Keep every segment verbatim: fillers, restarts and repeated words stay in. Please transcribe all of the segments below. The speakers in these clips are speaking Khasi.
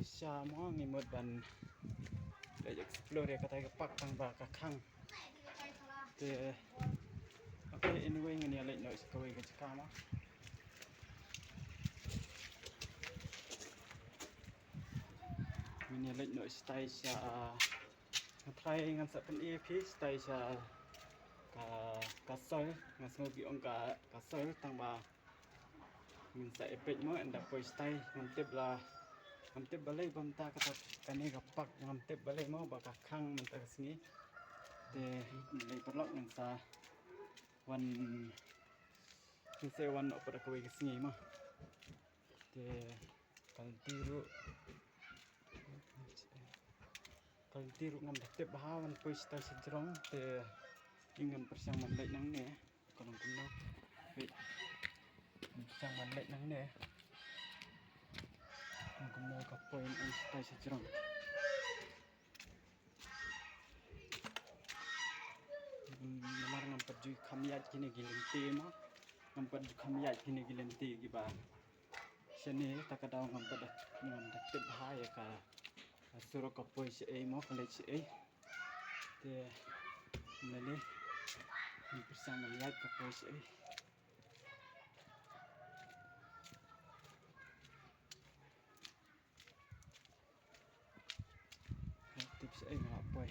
Sha mo ngi mut ban leit explore ïa kata ka park tang ba ka khang. Te, okay, anyway, ngin ïa leit noh sha kawei ka jaka mo. Ngin ïa leit noh shatai sha, ah, nga try ngan sa pyni ïa phi shatai sha ka, ka soil, nga sngew ki ong ka, ka soil tang ba ngin sa ïa peit mo, ynda poi shatai, ngam tip la, ngam tip balei ba mynta kata kane ka park, ngam tip balei mo ba ka khang mynta ka sngi. Te, balei paralok ngin sa wan, ngin sa wan noh pat kawei ka sngi mo. Te, ka lynti ruh, ka lynti ruh ngam da tip bha ban poi shatai sha jrong, te, ngin pyrshang ban leit nangne. Ka long kumno. Wait. Pyrshang ban leit nangne. Ka long kumno ka poi shatai sha jrong. Hmm, namar ngam pat ju kham ïaid kine ki lynti mo. Ngam pat ju kham ïaid kine ki lynti kiba shane, ta ka daw ngam pat da, ngam da tip bha ïa ka, ka surok ka poi shaei mo, ka leit shaei. Te, ym lei lei, ngin pyrshang ban ïaid ka poi shaei. Tip shaei nga la poi.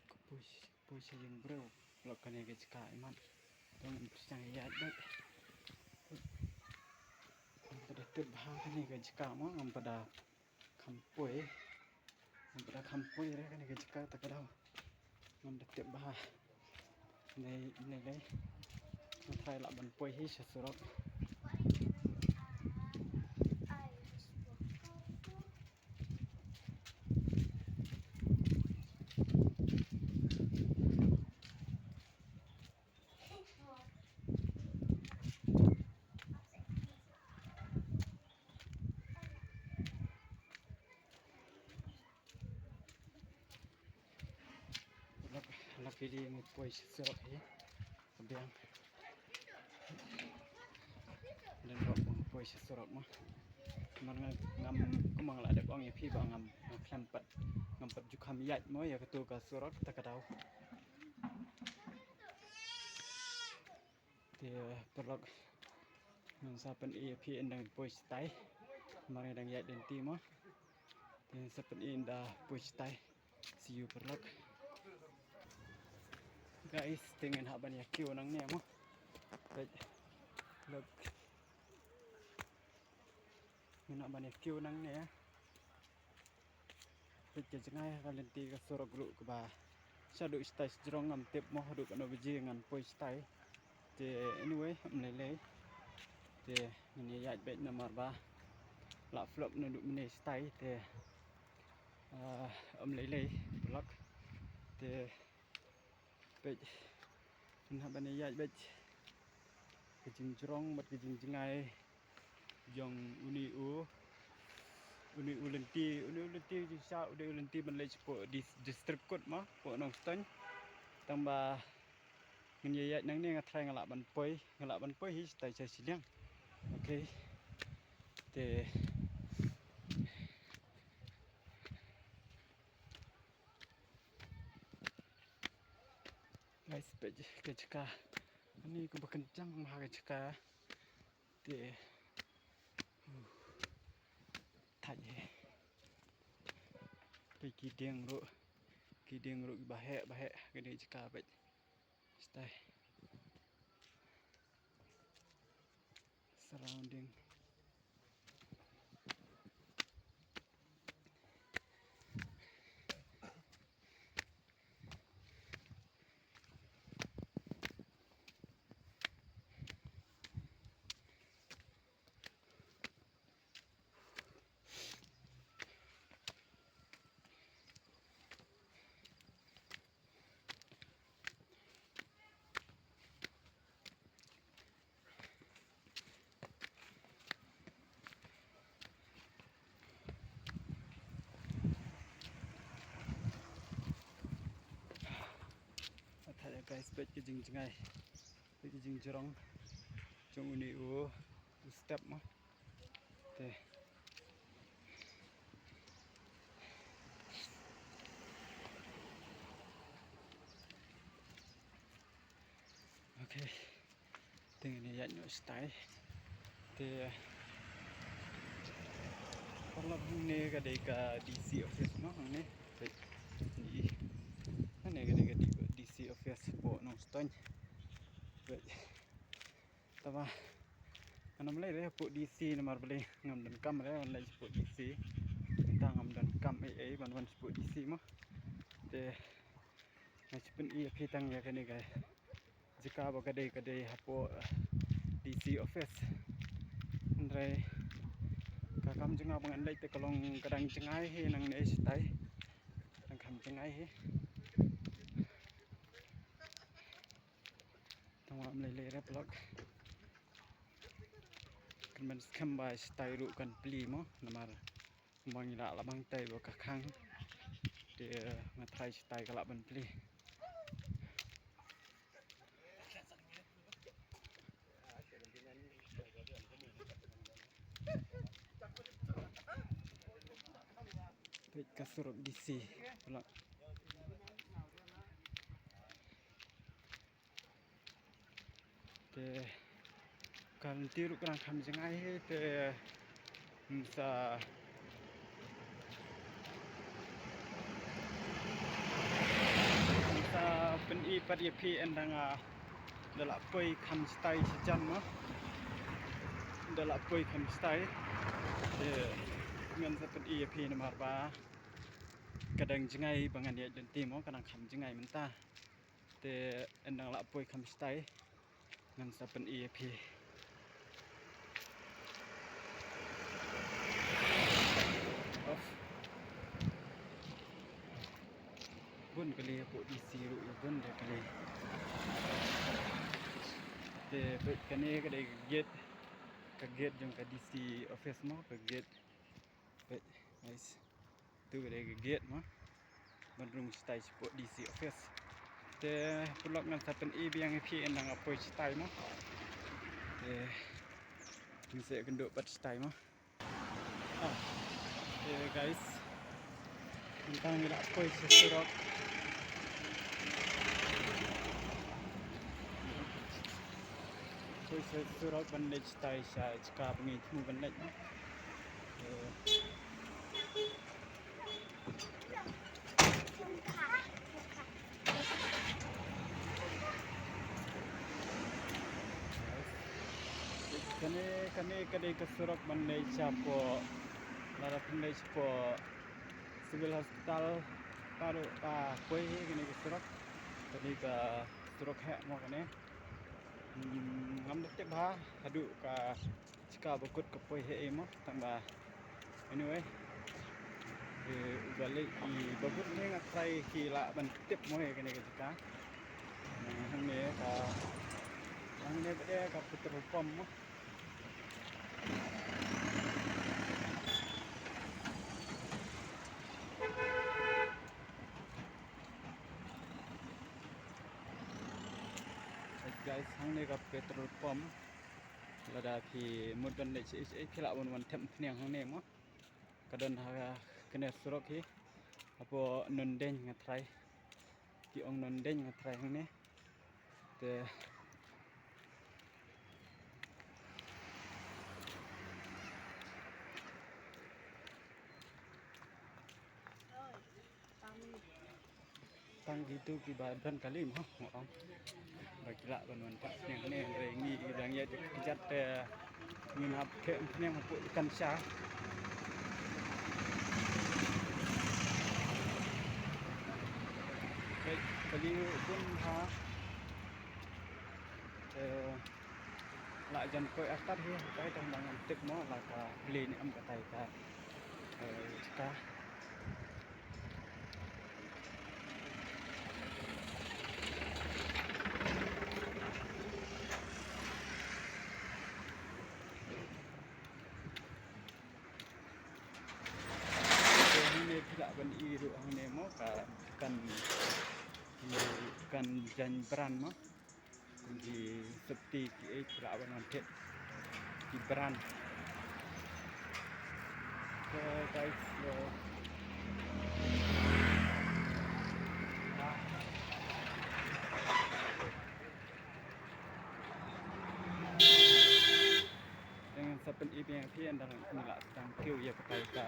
Ka poi, poi sha ïing briew. Lok kane ka jaka imat. Tang ngin pyrshang ïaid beit. Ngam pat da tip bha kane ka jaka mo, ngam pat da kham poi. Ngam pat da kham poi re kane ka jaka ta ka daw. Ngam da tip bha. Nei, nei lei. Nga try lah ban poi hi sha surok. Lak, lak pili ngi poi sha surok hi. Ka biang. Lynrop ngi poi sha surok mo. Namar nga, ngam, kumba nga la dep ong ïa phi ba ngam, ngam khlem pat, ngam pat ju kham ïaid mo ïa katu ka surok ta ka daw. Te paralok, ngan sa pyni ïa phi ynda ngi poi shatai. Namar ngi dang ïaid lynti mo. Te ngan sa pyni ynda poi shatai. See you paralok. Guys, te ngin hap ban ïa kiew nangne mo. Peit. Look. Ngin hap ban ïa kiew nangne. Peit ka jngai ha ka lynti ka surok ruh kaba shaduh shatai sha jrong ngam tip mo haduh katno baje ngan poi shatai. Te anyway, ym lei lei. Te ngin ïa ïaid beit namar ba la flop naduh mynne shatai te, ah, ym lei lei paralok. Te peit, ngin hap ban ïaid beit. Ka jingjrong bad ka jingjngai jong une u, une u lynti, une u lynti jingshisha u dei u lynti ban leit shapoh dis-, District Court mo, poh Nongstoiñ. Tang ba ngin ïa ïaid nangne, nga try nga lah ban poi, nga lah ban poi hi shatai sha shiliang. Okay. Te guys, peit ka jaka. Ani kaba kynjang bha ka jaka. Te, uh, thait hi. Peit ki dieng ruh, ki dieng ruh kiba heh ba heh. Kane ka jaka peit. Shatai. Surrounding. Thait guys, peit ka jingjngai. Te ka jingjrong jong une u, u step mo. Te. Okay. Te ngin ïaid noh shatai. Te paralok, hangne ka dei ka D C office mo, hangne. Peit. Hangne ka dei ka D-, D C office hapoh Nongstoiñ. Peit. Tangba ngan ym leit re hapoh D C namar balei ngam don kam re ban leit shapoh D C. Mynta ngam don kam ei ei ban wan shapoh D C mo. Te nga shu pyni ïa phi tang ïa kane ka jaka ba ka dei, ka dei hapoh D C office. Hynrei ka kam jong nga ba ngan leit te ka long ka dang jngai hi nangne shatai. Dang kham jngai hi. Tangba ym lei lei re paralok. Kynmaw skhem ba shatai ruh kan plie mo, namar ba ngi lah, lah bang tei ba ka khang. Te nga tharai shatai ka lah ban plie. Peit ka surok D C paralok. Te ka lynti ruh ka dang kham jngai hi, te ngin sa, ngin sa pyni pat ïa phi ynda nga da lah poi kham shatai shajan mo. Da lah poi kham shatai. Te ngan sa pyni ïa phi namar ba ka dang jngai ba ngan ïaid lynti mo, ka dang kham jngai mynta. Te ynda nga lah poi kham shatai ngan sa pyni ïa phi. Of. Bun kali hapoh D C ruh, bun da kali. Te peit kane ka dei ka gate, ka gate jong ka D C office mo, ka gate. Peit guys. Tu ka dei ka gate mo ban rung shatai shapoh D C office. Te paralok, ngan sa pyni biang ïa phi ynda nga poi shatai mo. Te ngin sa ïakynduh pat shatai mo. Ah. Te guys, mynta ngi la poi sha surok. Poi sha surok ban leit shatai sha jaka ba ngi thmu ban leit mo. Kane, kane ka dei ka surok ban leit shapoh, lada phin leit shapoh Civil Hospital, ka ruh ka poi hi kane ka surok. Kane ka surok heh mo kane. Hmm, ngam da tip bha haduh ka jaka ba kut ka poi heh ei mo, tangba anyway, eh, uba leit, i ba kut ne nga tharai ki lah ban tip mo ïa kane ka jaka. Eh, hangne ka, hangne pat ka petrol pump mo. Guys, hangne ka petrol pump. Lada phi mut ban leit shaei shaei phi lah ban wan thep umphniang hangne mo. Ka don ha kane surok hi. Hapoh Nondeiñ nga tharai. Ki ong Nondeiñ nga tharai hangne. Te tang kito kiba don kali mo, nga ong ba ki lah ban wan thep umphniang hangne, hynrei ngi ki dang ïaid kjat te ngin hap thep umphniang hapoh dukan sha. Peit, kali bun ha. Eh, la jan poi artat hi, kaei tang ba ngam tip mo la ka plie ne em katai ka, eh, jaka. Te hangne phi lah ban i ruh hangne mo ka dukan, dukan Jaiñbran mo. Ki T K A phi lah ban wan thied ki brand. So guys, so ngan sa pyni biang ïa phi ynda ngi la sdang kiew ïa katai ka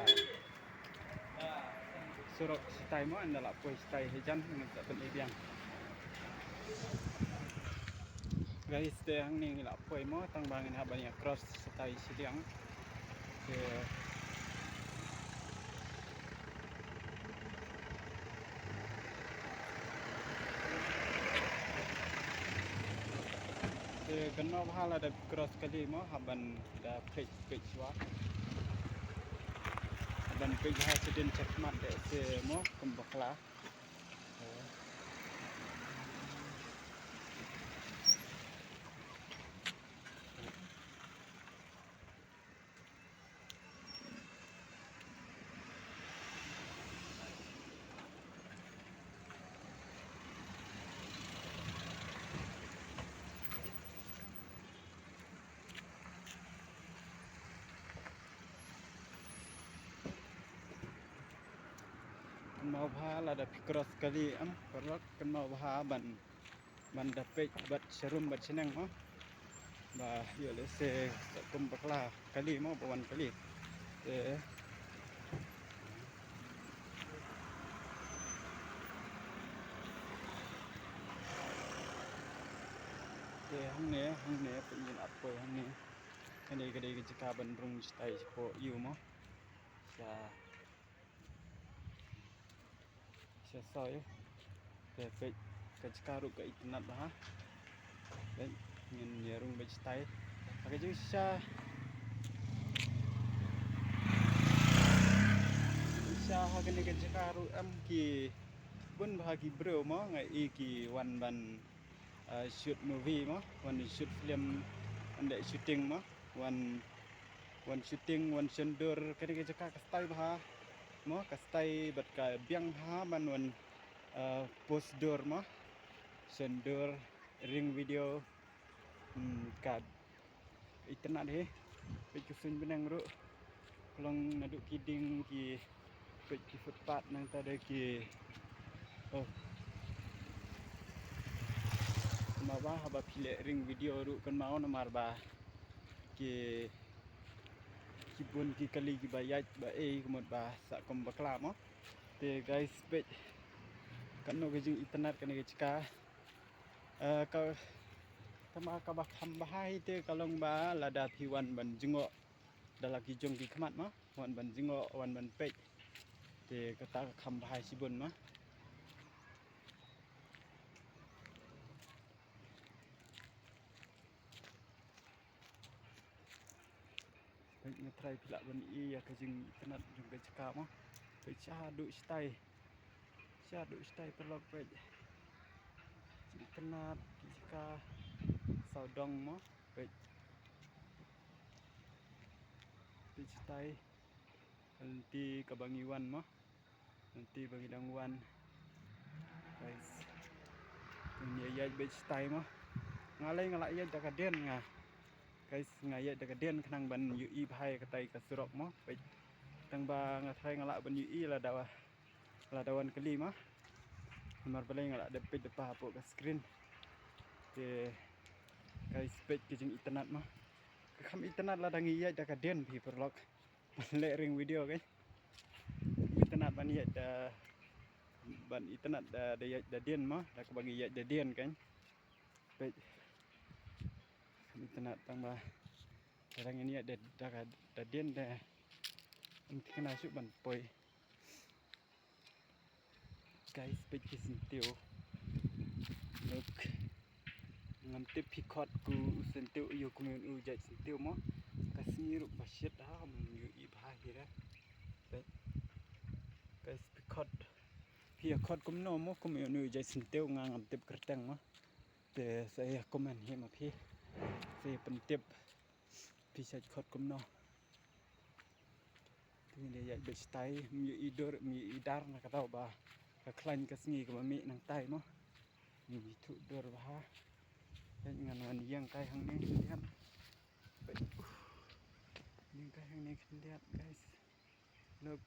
surok shatai mo, ynda la poi shatai hajan ngan sa pyni biang. Guys, te hangne ngi la poi mo, tang ba ngin hap ban ïa cross shatai shiliang. Te Te kynmaw bha lada phi cross kali mo, hap ban da peit peit shuwa. Hap ban peit bha shadien shakhmat de se mo kum bakla. Kynmaw bha lada phi cross kali em, paralok, kynmaw bha ban ban da peit bad sharum bad shaneng mo. Ba ïoh lehse sa kum bakla kali mo, ba wan kali. Te, te hangne, hangne peit, ngin ap poi hangne. Kane ka dei ka jaka ban rung shatai shapoh ïew mo. Sha Sha soi. Te peit, ka jaka ruh ka itynnad bha. Peit, ngin ïa rung beit shatai. Ha ka jingshisha, shisha ha kane ka jaka ruh em ki bun bha ki briew mo, nga i ki wan ban ah, shoot movie mo, wan shoot film, wan leh shooting mo, wan, wan shooting, wan shon dur, kane ka jaka ka style bha mo, ka style bad ka biang bha ban wan, ah, post dur mo, shon dur, ring video, hmm, ka itynnad hi. Peit ki suiñ bneng ruh. Ka long naduh ki dieng ki, peit ki footpath nangta de ki. Oh. Kynmaw ba haba phi leh ring video ruh kynmaw namar ba ki, ki bun ki kali kiba ïaid ba ei ka mut ba sa kum bakla mo. Te guys, peit. Katno ka jingitynnad kane ka jaka. Eh, ka, tangba kaba kham bha hi te ka long ba lada phi wan ban jngoh da la ki jong ki khmat mo, wan ban jngoh, wan ban peit. Te kata ka kham bha hi shibun mo. Peit, nga tharai phi lah ban i ïa ka jingitynnad jong ka jaka mo. Peit shaduh shatai. Shaduh shatai paralok peit. Jingitynnad ki jaka sawdong mo. Peit. Peit shatai. Ka lynti kaba ngi wan mo. Lynti ba ngi dang wan. Guys. Ngin ïa ïaid beit shatai mo. Nga lei nga la ïaid da ka dien nga. Guys, nga ïaid da ka dien khnang ban ïohi bha ïa katai ka surok mo. Peit. Tangba nga tharai nga lah ban ïohi lada, lada wan kali mo. Namar balei nga lah dep peit da pa hapoh ka screen. Te guys, peit ka jingitynnad mo. Ka kham itynnad lada ngi ïaid da ka dien phi paralok. Ban leh ring video kan. Itynnad ban ïaid da, ban itynnad da, da ïaid da dien mo, da kaba ngi ïaid da dien kan. Peit. Itynnad tangba lada ngin ïaid da, da, da dien da. Ym thikna shuh ban poi. Guys, peit ki syntiew. Look. Ngam tip phi khot ku u syntiew, ïa kumno u jait syntiew mo. Ka sngi ruh ba shit ha, ym ïohi bha hi re. Peit. Guys, phi khot. Phi ïa khot kumno mo, kumno u jait syntiew, nga ngam tip kyrteng mo. Te sa ïa comment hi ma phi. Sa ïa pyntip. Phi shait khot kumno. Te ngi dei ïaid beit shatai, ym ïohi dur, ym ïohi dar na ka daw ba ka khlaiñ ka sngi kaba mih nangtai mo. Ngi ithuh dur bha. Te ngan Ïeng kai hangne khyndiat. Ïeng kai hangne khyndiat, guys. Look.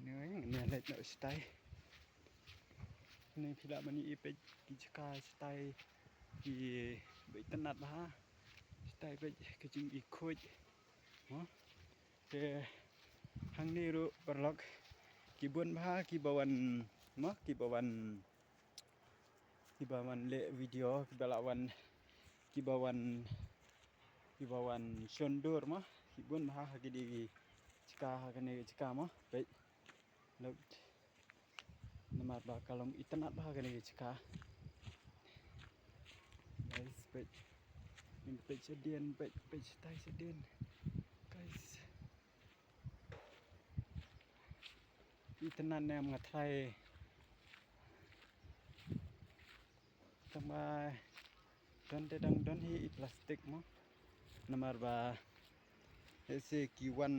Ngi ngi leit noh shatai. Ngi phi lah ban ïohi peit ki jaka shatai, kiba itynnad bha. Shatai peit ki jingïakhuid. Mo. Te hangne ruh paralok, ki bun bha kiba wan, mo, kiba wan, kiba wan leh video, kiba lah wan, kiba wan, kiba wan shon dur, mo. Ki bun bha ha kine ki jaka, ha kine ki jaka, mo. Peit. Look. Namar ba ka long itynnad bha kane ka jaka. Guys, peit. Ngin peit shadien, peit, peit shatai shadien. Guys. Itynnad ne em, nga tharai. Tang ba don te dang don hi i plastik mo. Namar ba lehse ki wan,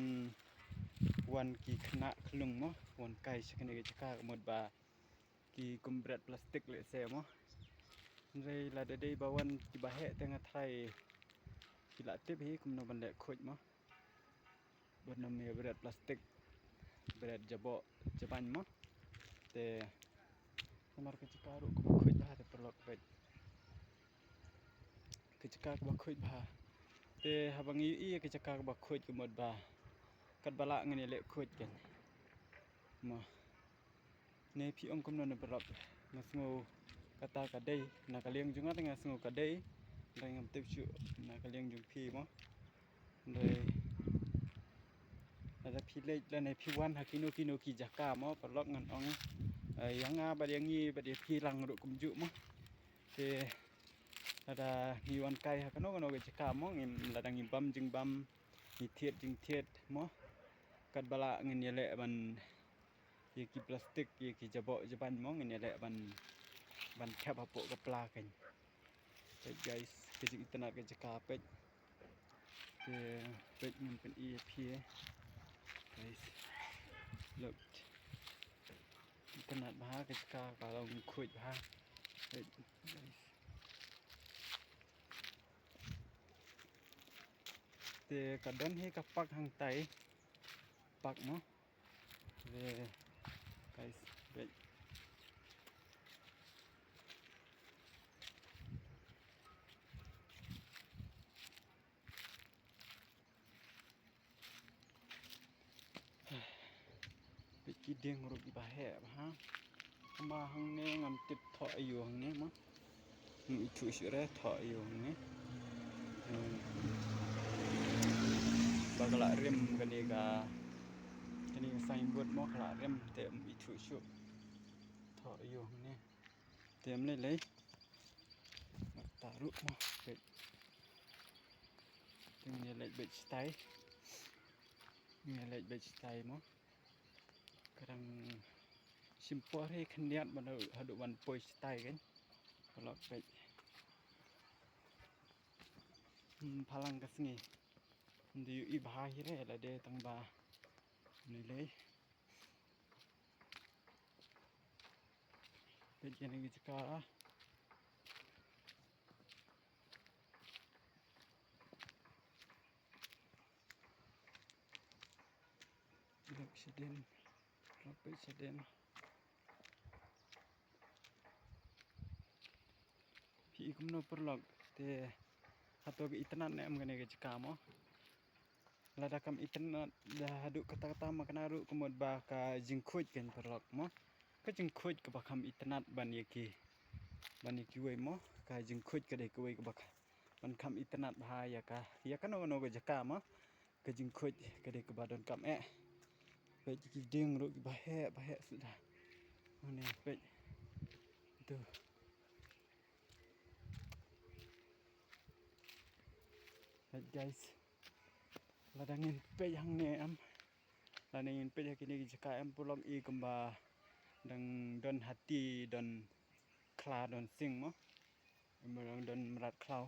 wan ki khynnah khyllung mo, wan kai sha kane ka jaka ka mut ba ki kum bret plastik lehse mo. Hynrei lada dei ba wan kiba heh te nga tharai ki la tip hi kumno ban leh khuid mo. Bad ym ïa bret plastik, bret jaboh jaban mo. Te namar ka jaka ruh kaba khuid bha te paralok, peit. Ka jaka kaba khuid bha. Te haba ngi ïohi ïa ka jaka kaba khuid ka mut ba katba lah ngin ïa leh khuid kan. Mo. Ne phi ong kumno ne paralok? Nga sngew kata ka dei, na ka liang jong nga te nga sngew ka dei. Hynrei ngam tip shuh na ka liang jong phi mo. Hynrei lada phi leit lane phi wan ha kino kino ki jaka mo paralok, ngan ong, eh, ïa nga bad ïa ngi bad ïa phi lang ruh kumjuh mo. Te lada ngi wan kai ha kano kano ka jaka mo, ngim, lada ngi bam jingbam, ngi thied jingthied mo, katba lah ngin ïaleh ban ïa ki plastik, ïa ki jaboh jaban mo, ngin ïaleh ban, ban thep hapoh ka pla kan. Peit guys, ka jingitynnad ka jaka, peit. Te peit, ngam pyni ïa phi. Guys, look. Itynnad bha ka jaka, ka long khuid bha. Peit guys. Te ka don hi ka park hangtai. Park mo. Te guys, peit. Peit ki dieng ruh kiba heh bha. Kumba hangne ngam tip thoh aiu hangne mo. Ngam ithuh shuh re thoh aiu hangne. Hmm. Ba ka la rim kane ka, kane ka signboard mo ka la rim te ngam ithuh shuh thoh aiu hangne. Te ym lei lei. Mata ruh mo, peit. Te ngin ïa leit beit shatai. Ngin ïa leit beit shatai mo. Ka dang shim por hi khyndiat ban haduh ban poi shatai kan. Paralok peit. Hmm, phalang ka sngi. Ym da ïohi bha hi re lade tang ba ym lei lei. Peit kane ka jaka. Lok shadien, lok peit shadien. Phi i kumno paralok, te hato ka itynnad ne em kane ka jaka mo? Lada kam itynnad da haduh katta katta ma kane ruh ka mut ba ka jingkhuid kan paralok mo. Ka jingkhuid kaba kham itynnad ban ïa ki, ban ïa kiwei mo. Ka jingkhuid ka dei kawei kaba kha-, ban kham itynnad bha ïa ka, ïa kano kano ka jaka mo. Ka jingkhuid ka dei kaba donkam eh. Peit ki dieng ruh kiba heh, ba heh suda. Une peit. Tu. Peit guys. Lada ngin peit hangne em. Lada ngin peit ha kine ki jaka em paralok i kumba dang don hati, don khla, don sing mo. Em, dang don mrad khlaw.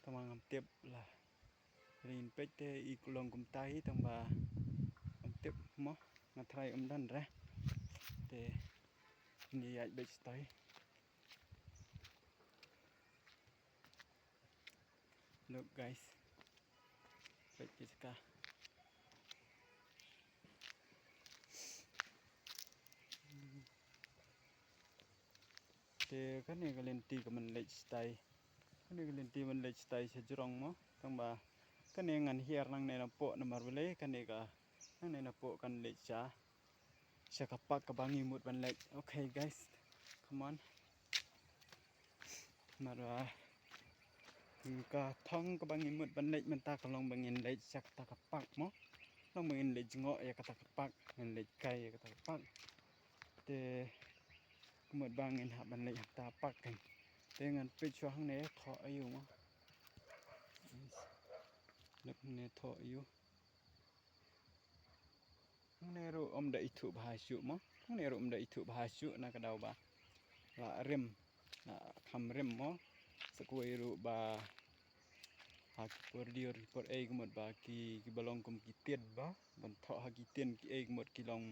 Tangba ngam tip la. Ngin peit te i ka long kumta hi tangba ngam tip mo. Nga tharai ym don re. Te ngin ïaid beit shatai. Look guys. Peit ki jaka. Te kane ka lynti ka man leit shatai. Kane ka lynti man leit shatai sha jrong mo. Tang ba kane ngan hiar nangne napoh namar balei kane ka nangne napoh kan leit sha sha ka park kaba ngi mut ban leit. Okay guys, come on. Namar ba ka thong kaba ngi mut ban leit mynta ka long ba ngin leit sha kata ka park mo. Long ba ngin leit jngoh ïa kata ka park, ngin leit kai ïa kata ka park. Te ka mut ba ngin hap ban leit hangta park kan. Te ngan peit shuwa hangne thoh aïu mo. Look hangne thoh aïu. Hangne ruh ym da ithuh bha shuh mo. Hangne ruh ym da ithuh bha shuh na ka daw ba la rim, la kham rim mo. Sa kawei ruh ba ha ki por dior ki por ei ka mut ba ki, kiba long kum ki tied ba ban thoh ha ki tied ki ei ka mut ki long,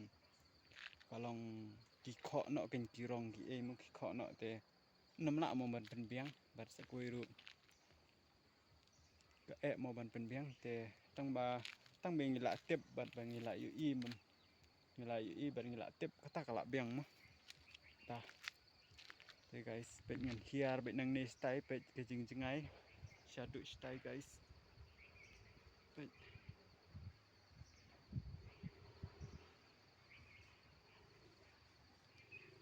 ka long ki khoh noh kein ki rong ki ei mo ki khoh noh te ym lah mo ban pynbiang bad sa kawei ruh ka eh mo ban pynbiang te tang ba, tang ba ngi lah tip bad ba ngi lah ïohi mo. Ngi lah ïohi bad ngi lah tip kata ka lah biang mo. Ta. Te guys, peit ngan hiar beit nangne shatai peit ka jingjngai. Shaduh shatai guys. Peit.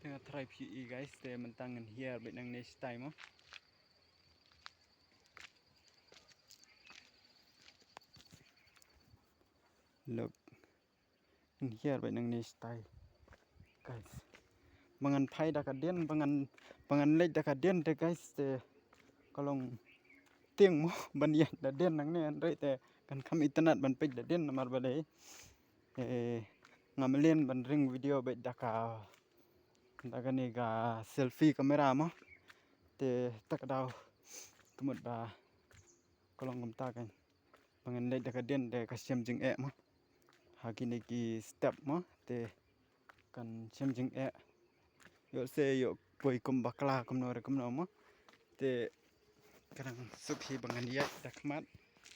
Te nga tharai phi i guys, te mynta ngan hiar beit nangne shatai mo. Look. Ngan hiar beit nangne shatai. Guys. Ba ngan phai da ka dien, ba ngan, ba ngan leit da ka dien te guys, te ka long tieng mo ban ïaid da dien nangne hynrei te kan kham itynnad ban peit da dien namar balei. Eh, nga mlien ban ring video beit da ka, da kane ka selfie camera mo. Te ta ka daw ka mut ba ka long kumta kan. Ba ngan leit da ka dien te ka shem jingeh mo. Ha kine ki step mo te kan shem jingeh. Ïoh se ïoh poi kum bakla kumno re kumno mo. Te ka dang suk hi ba ngan ïaid da khmat.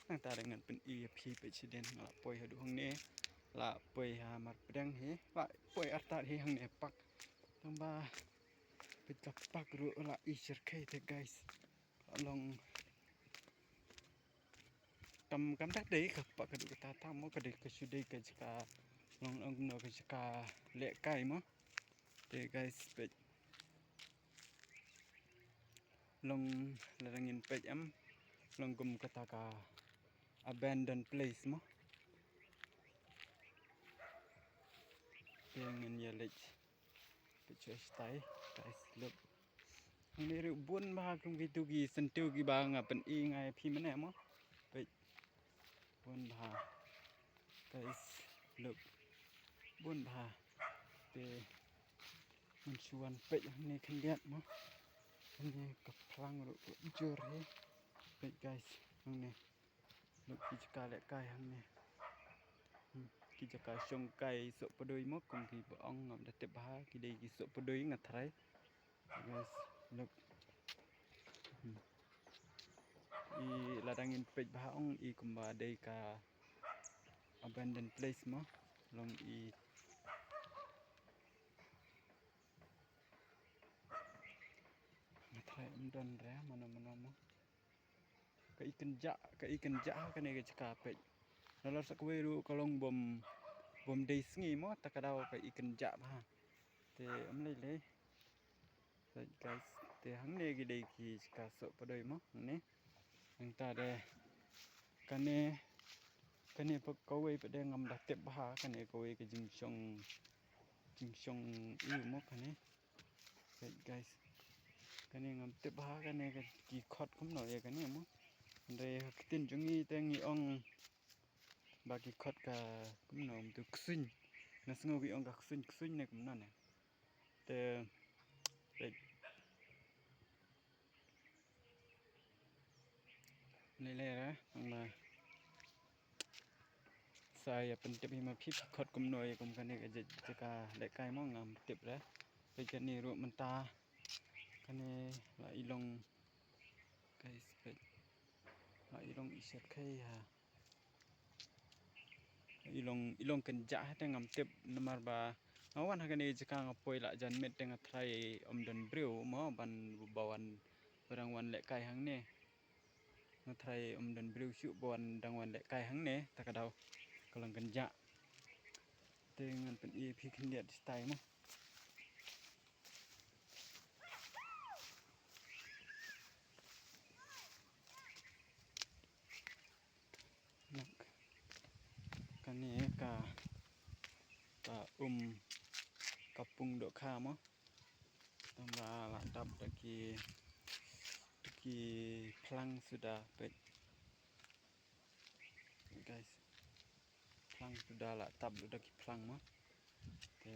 Nangta re ngan pyni ïa phi peit shadien nga la poi haduh hangne. La poi ha Marpdeng hi. La poi artat hi hangne park. Tang ba peit ka park ruh la i syrkhei te guys. Long kam, kam da dei ka park haduh katta tam mo, ka dei ka shu dei ka jaka long, long kumno ka jaka lehkai mo. Te guys peit. Long lada ngin peit em long kum kata ka abandoned place mo. Te ngin ïa leit peit shuwa shatai guys, look. Hangne ruh bun bha kum kitu ki syntiew kiba nga pyni nga ïa phi mynne mo. Peit. Bun bha. Guys, look. Bun bha. Te ngan shu wan peit hangne khyndiat mo. Hangne ka phlang ruh ka jur hi. Peit guys, hangne. Look ki jaka lehkai hangne. Hmm, ki jaka shong kai soh pdoi mo kum kiba ong ngam da tip bha ki dei ki soh pdoi nga tharai. Guys, look. Hmm. I lada ngin peit bha ong i kumba dei ka abandoned place mo. Long i nga tharai ym don re mano mano mo. Ka i kynjah, ka i kynjah ha kane ka jaka peit. Nalor sa kawei ruh ka long bym, bym dei sngi mo, ta ka daw ka i kynjah bha. Te ym lei lei. Peit guys, te hangne ki dei ki jaka soh pdoi mo, hangne. Nangta de kane, kane pat kawei pat de ngam da tip bha, kane kawei ka jingshong, jingshong i mo kane. Peit guys. Kane ngam tip bha kane ka ki khot kumno ïa kane mo. Hynrei ha ktien jong ngi te ngi ong ba ki khot ka kumno mynta ksuiñ. Nga sngew ki ong ka ksuiñ ksuiñ ne kumno ne. Te peit. Lei lei re, nang ba sa ïa pyntip hi ma phi, phi khot kumno ïa kum kane ka jaka lehkai mo ngam tip re. Peit kane ruh mynta kane la i long guys, peit. Ba i long i shet kai ha. I long, i long kynjah ha te ngam tip namar ba nga wan ha kane ka jaka nga poi la jan miet te nga tharai ym don briew mo ban ba wan ba dang wan lehkai hangne. Nga tharai ym don briew shuh ba wan dang wan lehkai hangne ta ka daw ka long kynjah. Te ngan pyni phi khyndiat shatai mo. Nak. Kane ka, ka um ka pung dohkha mo. Tang ba la tap da ki, da ki phlang suda peit. Guys. Phlang suda la tap da ki phlang mo. Te.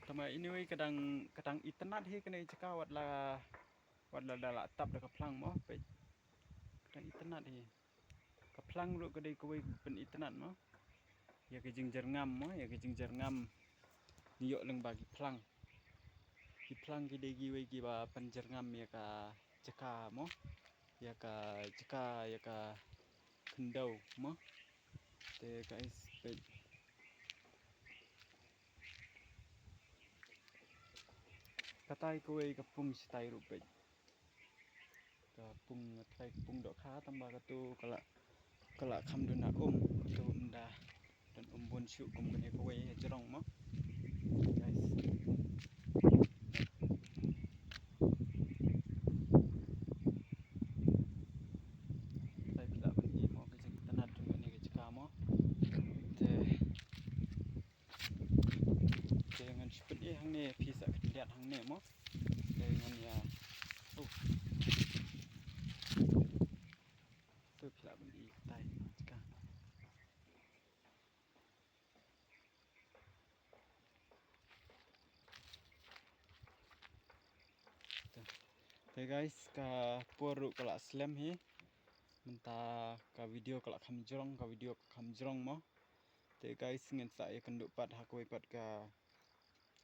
Tama anyway ka dang, ka dang itynnad hi kane ka jaka wat la, wat la da la tap da ka phlang mo peit. Ka dang itynnad hi. Ka phlang ruh ka dei kawei ka pynitynnad mo. Ïa ka jingjyrngam mo, ïa ka jingjyrngam. Ngi ïoh lyngba ki phlang. Ki phlang ki dei kiwei kiba pynjyrngam ïa ka jaka mo. Ïa ka jaka, ïa ka khyndew mo. Te guys, peit. Katai kawei ka pung shatai ruh peit. Ka pung, katai ka pung dohkha tang ba katu ka la, ka la kham duna um, katu ym da don um bun shuh kum kane kawei ha jrong mo. Guys. Katai phi lah ban i mo ka jingitynnad jong kane ka jaka mo. Te Te ngan shu pyni hangne phi sa khyndiat hangne mo. Te ngan ïa. Oh. Te phi lah ban i katai ka. Te guys, ka por ruh ka la slem hi. Mynta ka video ka la kham jrong, ka video ka kham jrong mo. Te guys, ngin sa ïakynduh pat ha kawei pat ka,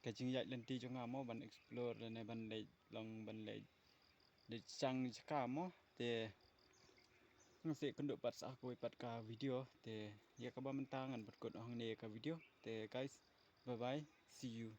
ka jingïaid lynti jong nga mo ban explore lane ban leit long ban leit, leit shang jaka mo. Te ngin sa ïakynduh pat sa ha kawei pat ka video. Te ïa kaba mynta ngan pynkut hangne ka video. Te guys, bye bye, see you.